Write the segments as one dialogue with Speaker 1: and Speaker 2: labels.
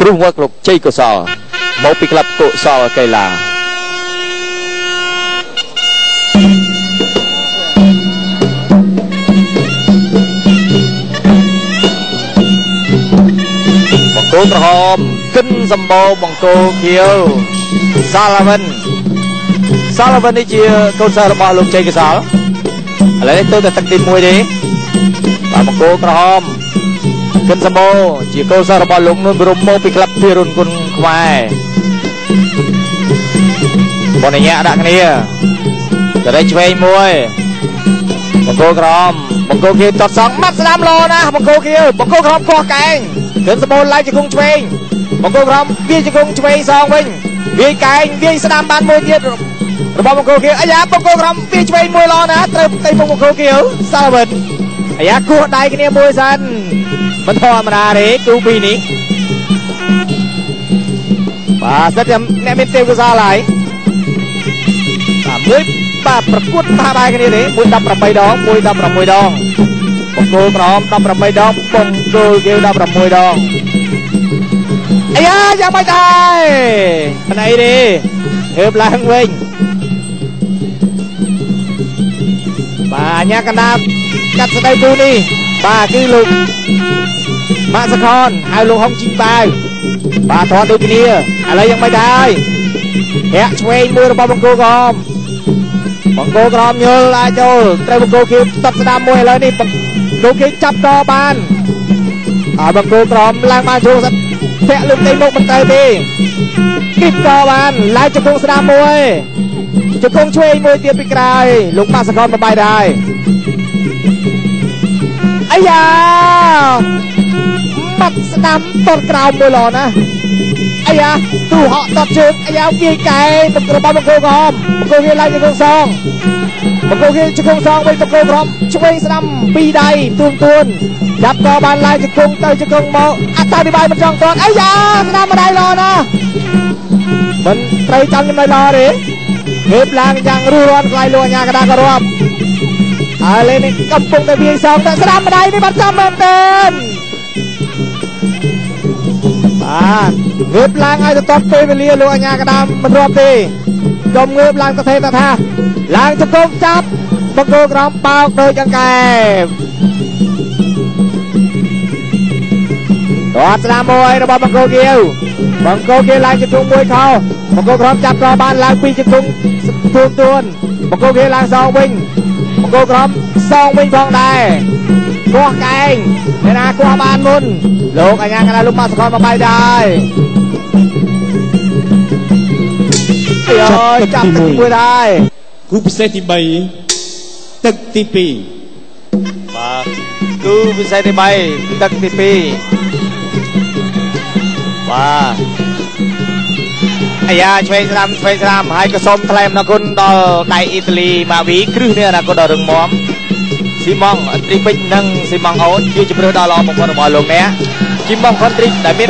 Speaker 1: គ្រូវត្តលោកជ័យកុសលមកពីក្លឹបកុសលកីឡាបង្គោលក្រហមគិនសម្បូរបង្គោលខៀវសាឡាវិនសាឡាវិននេះជាកូនសិស្សរបស់លោកជ័យកុសលឥឡូវនេះទៅតែទឹកទី1ទេបាទបង្គោលក្រហមគិនសម្បូរជាកូនសិស្សរបស់លោកនួនព្រំមកពីក្លឹបភិរុនគុណខ្មែរបនញ្ញាដាក់គ្នាតរេឆ្វេងមួយបង្គោលក្រហមបង្គោលខៀវតតសងម៉ាត់ស្ដាំល្អណាស់បង្គោលខៀវបង្គោលក្រហមកោះកែងគិនសម្បូរឡើងជង្គង់ឆ្វេងបង្គោលក្រហមវាជង្គង់ឆ្វេងសងវិញវាយកែងវាយស្ដាំបានមួយទៀតរបស់បង្គោលខៀវអាយ៉ាបង្គោលក្រហមវាយឆ្វេងមួយល្អណាស់ត្រូវផ្ទៃមុខបង្គោលខៀវសាលវិនអាយ៉ាគោះដៃគ្នាមួយសិនមិនធម្មតាទេគូពីរនេះបាទសិតតែអ្នកមានទេវកុសលហើយបាទមួយបាទប្រកួតប៉ះបែរគ្នាទេមួយ18ដងមួយ16ដងបង្គោលក្រហម18ដងបង្គោលខៀវ16ដងអាយ៉ាយ៉ាងម៉េចដែរមិនអីទេងើបឡើងវិញបាទអញ្ញាកណ្ដាលកាត់ស្ដីគូនេះបាទគឺលោកម៉ាក់សខនហៅលោកហុងជីងបាវបាទធាត់ដូចគ្នាឥឡូវយ៉ាងម៉េចដែរធាក់ឆ្វេងមួយរបស់បង្គោលក្រហមបង្គោលក្រហមយល់អាចចូលត្រូវបង្គោលខៀវតបស្ដាំមួយឥឡូវនេះបង្គោលខៀវចាប់កបានហើយបង្គោលក្រហមឡើងបានជ្រុងធាក់លើផ្ទៃមុខមិនត្រូវទេគីបកបានឡើងជង្គង់ស្ដាំមួយជង្គង់ឆ្វេងមួយទៀតពីក្រោយលោកម៉ាក់សខនបបាយដែរអាយ៉ាបាត់ស្ដាំតតក្រោមមួយល្អណាស់អាយ៉ាទូហក់តតជើងអាយ៉ាវាយកែងរបស់បង្គោលក្រហមបង្គោលវាឡើងជង្គង់សងបង្គោលវាជង្គង់សងវិញបង្គោលក្រហមឆ្វេងស្ដាំពីរដៃទួនទួនចាប់កបានឡើងជង្គង់ទៅជង្គង់មកអត្ថាធិប្បាយមិនចង់តតអាយ៉ាស្ដាំម្ដាយល្អណាស់មិនត្រូវចាំចំណុចល្អទេងើបឡើងយ៉ាងរស់រាន់ខ្លាយលោកអាញាកដាក៏រាប់ហើយលេនេះកំពុងតែវាយសងតែស្ដាំម្ដាយនេះបាត់ចំមែនទែនបាទងើបឡើងឲ្យទៅតបពេលវេលាលោកអាញាកដាមិនរាប់ទេចុំងើបឡើងទៅទេតថាឡើងជង្គង់ចាប់បង្គោលក្រោមបោកដូចអង្កែបទាត់ស្ដាំមួយរបស់បង្គោលខៀវបង្គោលខៀវឡើងជង្គង់មួយខោបង្គោលក្រោមចាប់កបានឡើងពីជង្គង់ទួនទួនបង្គោលខៀវឡើងសងវិញបង្គោលក្រោមសងវិញផងដែរគោះកែងអ្នកណាគោះបានមុនលោកអាញាកណ្ដាលលោកម៉ាក់សកលមកបាយដែរអើយចាប់ទឹកមួយដែរ
Speaker 2: គូពិសេសទី3ទឹកទី2
Speaker 1: បាទគូពិសេសទី3ទឹកទី2បាទអាយ៉ាឆ្វេងស្ដាំឆ្វេងស្ដាំហើយក៏សូមថ្លែងអំណរគុណដល់ដៃអ៊ីតាលីម៉ាវីគ្រឹះនៃអនាគតដ៏រឹងមាំស៊ីម៉ងត្រីពេជ្រនិងស៊ីម៉ងអូនជាជម្រើសដ៏ល្អបំផុតរបស់លោកអ្នកជីម៉ងខុនត្រីដែលមាន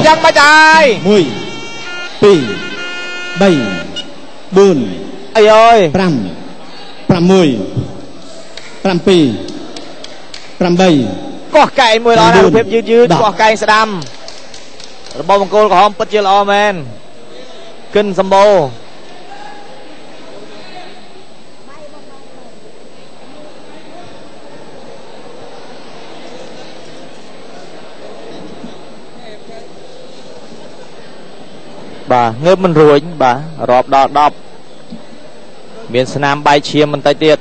Speaker 1: យ៉ាងម៉េចដែរ
Speaker 2: 1 2 3 4
Speaker 1: អាយអើយ
Speaker 2: 5 6 7 8
Speaker 1: កោះកែងមួយល្អណាស់រូបភាពយឺតយឺតកោះកែងស្ដាំរបស់បង្គោលក្រហមពិតជាល្អមែនគិនសម្បូរបាទងើបមិនរួចបាទរាប់ដល់10មានស្នាមបែកឈាមបន្តិចទៀត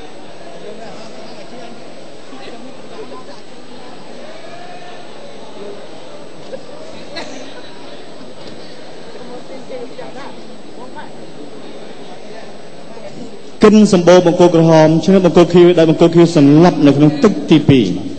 Speaker 2: គិនសម្បូរបង្គោលក្រហមឈ្នះបង្គោលខៀវដោយបង្គោលខៀវសន្លប់នៅក្នុងទឹកទី2